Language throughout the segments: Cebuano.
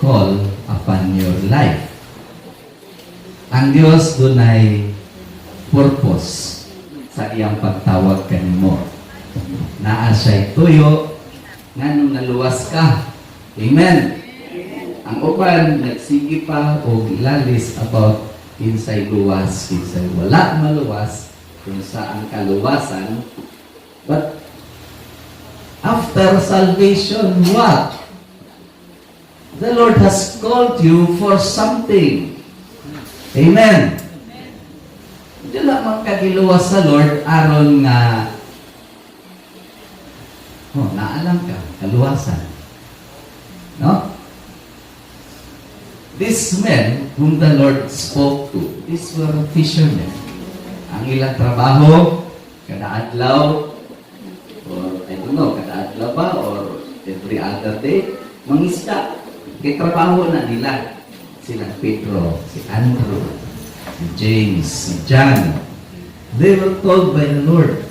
call upon your life. Ang Dios dunay purpose sa iyang pagtawag kanimo. Naa siya'y tuyo nganong naluwas ka. Amen. Ang uban nagsige pa og lalis about kinsay luwas, kinsay wala maluwas, kung saan kaluwasan. But after salvation, what? The Lord has called you for something. Amen. Dili man ka giluwas sa Lord aron nga oh, naalam ka, kaluwasan. No? These men whom the Lord spoke to, these were fishermen. Ang ilang trabaho, kada adlaw, or I don't know, kada adlaw ba, or every other day, mangisda. Kay trabaho na nila. Sila Pedro, si Andrew, si James, si John. They were called by the Lord.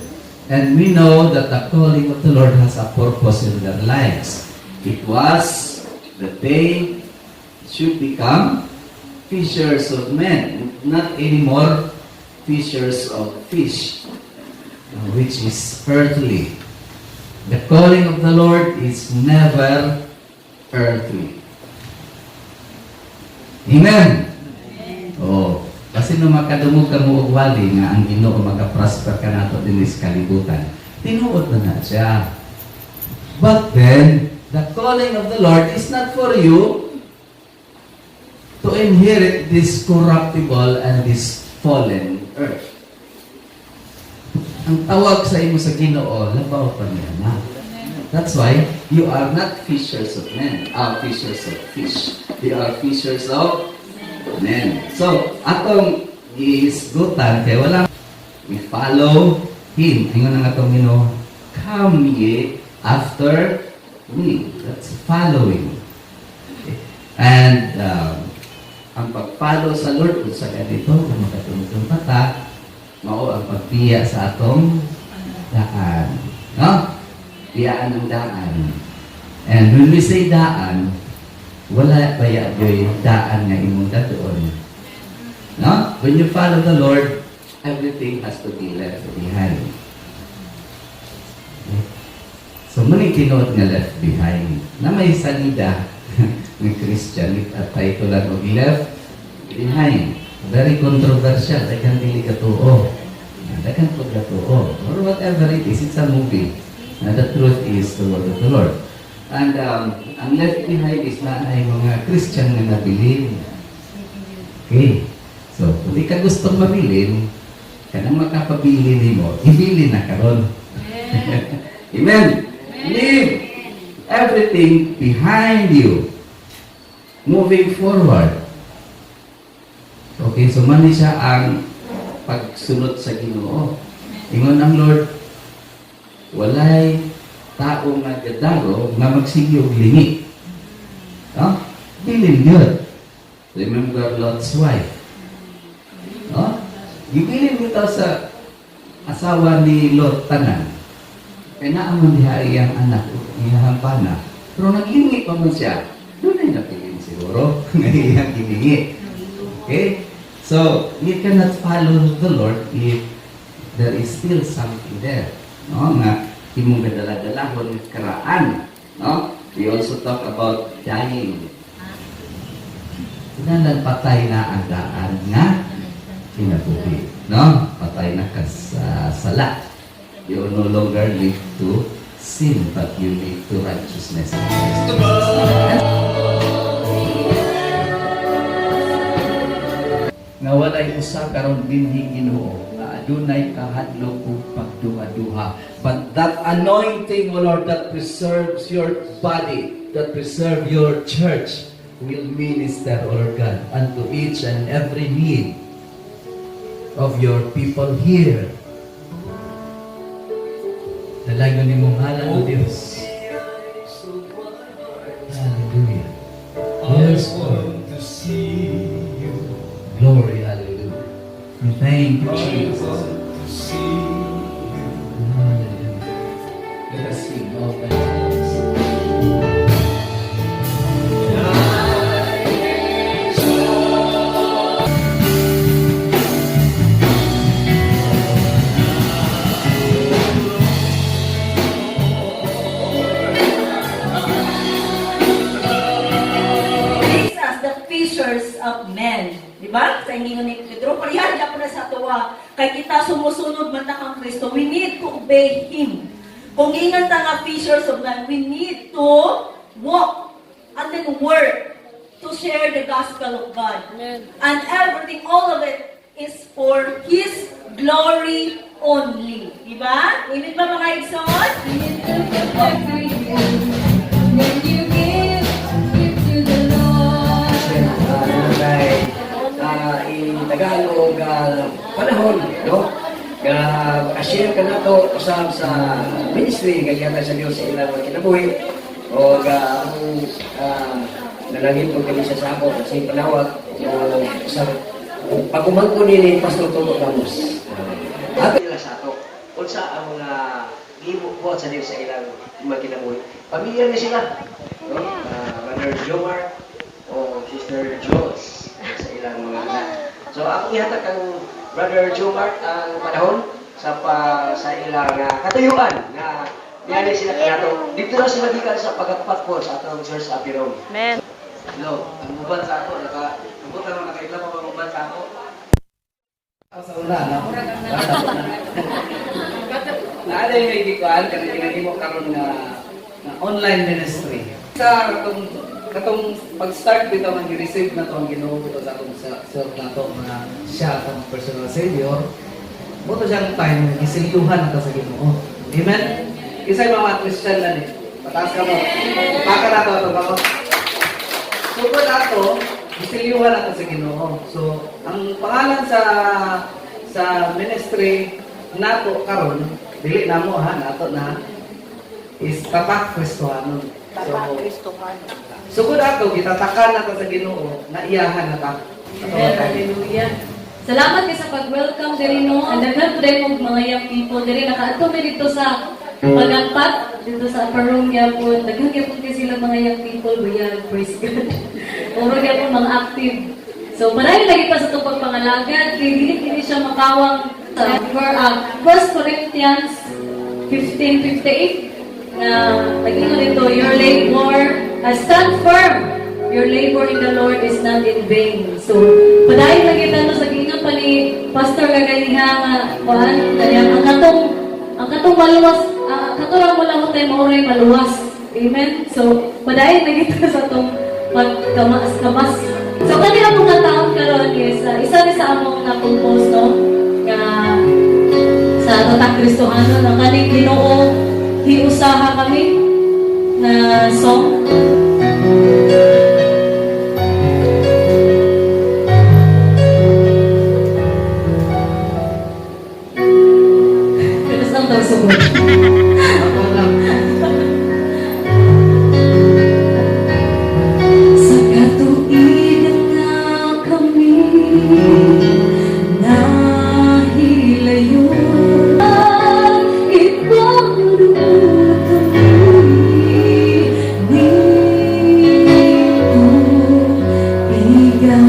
And we know that the calling of the Lord has a purpose in their lives. It was that they should become fishers of men, not anymore fishers of fish, which is earthly. The calling of the Lord is never earthly. Amen. Oh, kasi nung makadungog ka mo og wali nga ang Ginoo maka-prosper ka nato dinhi sa kalibutan, tinuod na na siya. But then, the calling of the Lord is not for you to inherit this corruptible and this fallen earth. Ang tawag sa imo sa Ginoo, labaw pa niya na. That's why you are not fishers of men, ah, fishers of fish. You are fishers of men. So, atong gihisgutan kay wala we follow him. Ingon ang atong Ginoo, "Come ye after me." That's following. Okay. And ang pag-follow sa Lord kung sa ganito, kung makatungtong ta, mao ang pagbiya sa atong daan. No? Biyaan ang daan. And when we say daan, wala baya joy daan nga imong dadoon. No? When you follow the Lord, everything has to be left behind. Okay? So, muni tinuod nga left behind. Na may salida ng Christian at title lang og "Left Behind." Very controversial. Daghan dili katuo. Daghan pud katuo. Or whatever it is, it's a movie. And the truth is the word of the Lord. And ang left behind is na ay mga Christian nga nabilin. Okay. So, kung di ka gustong mabilin, kanang makapabili nimo, ibili na karon. Amen. Leave everything behind you. Moving forward. Okay, so man ni siya ang pagsunod sa Ginoo. Ingon ang Lord, walay tao nga gadaro nga magsige og lingi. No? Bilin yun. Remember Lot's wife. No? Gibilin bitaw sa asawa ni Lot tanan. Kay naa man diha iyang anak, iyang bana. Pero naglingi pa man siya. Dunay nabilin siguro nga iyang gilingi. Okay? So, you cannot follow the Lord if there is still something there. No? Nga imong gadala-dalahon karaan. No? We also talk about dying. Kinahanglan patay na ang daan nga kinabuhi. No? Patay na ka sa sala. You no longer live to sin, but you live to righteousness in Christ Jesus. Nga walay usa karon dinhi, Ginoo, nga adunay kahadlok ug pagduha-duha. But that anointing, O Lord, that preserves your body, that preserve your church, will minister, O Lord God, unto each and every need of your people here. Dalagan nimong ngalan, O Diyos. Hallelujah. Yes, Lord. Want to see you. Glory, hallelujah. And thank you, I Jesus. Want to see you. Hallelujah. Let us sing all the hands. fishers of men. Di ba? Sa ingon ni Pedro, pareha gyapon na sa atoa. Kay kita sumusunod man ta kang Kristo, we need to obey Him. Kung ingon ta nga fishers of men, we need to walk and then work to share the gospel of God. Amen. And everything, all of it is for His glory only. Di ba? Amen ba, mga igsoon? When you give, give to the Lord. Kay in Tagalog panahon, no, nga makashare ka nato usab sa ministry nga gihatag sa Dios sa ilang mga kinabuhi o ang nalangin ko kini sa ako kasi panawag o sa pag-umangko ni Pastor Toto Ramos at nila sa ato unsa ang mga gihimo buhat sa Dios sa ilang mga kinabuhi. Pamilyar ni sila, no, Brother Jomar o Sister Jules sa ilang mga anak. So ako ihatag kang Brother Jomar ang panahon sa pa, sa ilang katuyuan na niali sila kanato. Dito na sila gikan sa pagkapat po sa atong church sa Apirom. Amen. Hello, ang uban sa ako, naka, abot na nakaila pa ang uban sa ako. Ang sa una, no? Naada yung may gikuan, kanang ginahimo karon nga online ministry. Sa katong katong pag-start bitaw ang gi-receive na to ang Ginoo bitaw sa atong self nato nga siya atong personal savior. Mao to siyang time nga giselyuhan na ta sa Ginoo. Amen. Isay mga Christian na ni. Pataas ka mo. Paka na to ato kamo. Sugod ato, giselyuhan nato sa Ginoo. So, ang pangalan sa ministry nato karon, dili namo ha, nato na is Tatak Kristohanon. Tatak So, Kristohanon. sugod ato gitatakan nato sa Ginoo na iyahan na ta. Amen. Hallelujah. Salamat kay sa pag-welcome diri, no. Ang daghan po dahil mong mga young people diri nakaadto mi dito sa Pagampat dito sa upper room gyapon. Daghan gyapon kay sila mga young people, buyag, praise God. Puro gyapon mga active. So padayon lagi pa sa itong pagpangalagad kay dili kini siya makawang sa 1 Corinthians 15:58 na nag-ingon dito, "Your labor, stand firm, your labor in the Lord is not in vain." So, padayon lang kita, no, sa giingon pa ni Pastor kaganiha nga, kuan, kaniyang, ang katong maluwas, ang katong mo lang tayo mauray maluwas. Amen? So, padayon lang kita sa atong pagkamas-kamas. So, kanila mga taon karon is, isa ni sa among na-compose, no, nga sa Tatak Kristohano ng kaning Ginoo hiusaha kami na song. Pero saan daw sugod? Ako lang. Sa katuigan nga kami nahilayo, iparuot kami ni tuigan.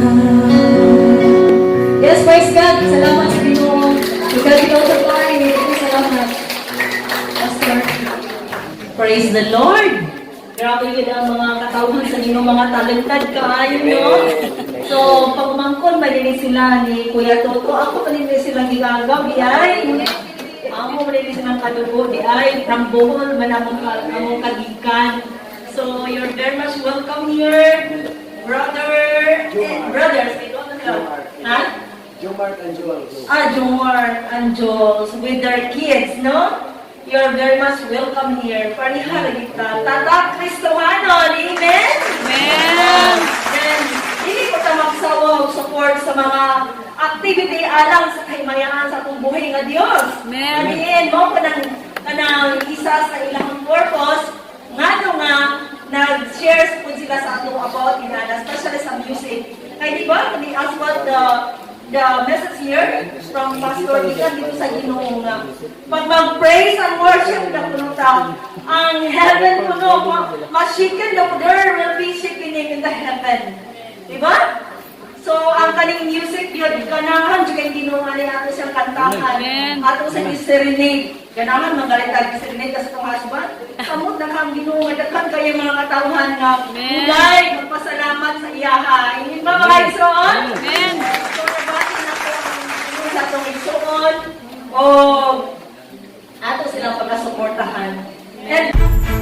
Yes, praise God. Salamat sa Ginoo. To God be all the glory. Salamat, Pastor. Praise the Lord! Grabe yun ang mga katawhan sa inyong mga talented kaayo, no? So, pagmangkon, malinis sila ni Kuya Toto. Ako, malinis silang gigagaw, di ay. Amo, malinis silang kadugo, di ay. From Bohol, man among kagikan. So, you're very much welcome here, brother, eh, brothers. I don't know. Ha? Jomar and Joel. Ah, Jomar and Jules with their kids, no? You're very much welcome here. Pariha lagi ta. Tatak Kristohanon. Amen? Amen. And dili ko ta magsawa og support sa mga activity alang sa kahimayaan sa atong buhi nga Dios. Amen. Aniin mo kanang kanang isa sa ilang purpose ngano nga nag-share pud sila sa ato about inana, especially sa music. Kay di ba, kani as what the message here from Pastor gikan dito sa Ginoo nga pag mag-praise and worship na kuno ta, ang heaven kuno ma-shaken na po. There will be shaking in the heaven, di ba? So ang kaning music yun, ganahan jud kay Ginoo ani ato siyang kantahan. Amen. Ato sa i-serenade. Ganahan magalit i-serenade kasi itong husband. Kamot na kang Ginoo nga daghan kayo mga katawhan nga Amen. mulay magpasalamat sa iyaha. Amen. suportahan. And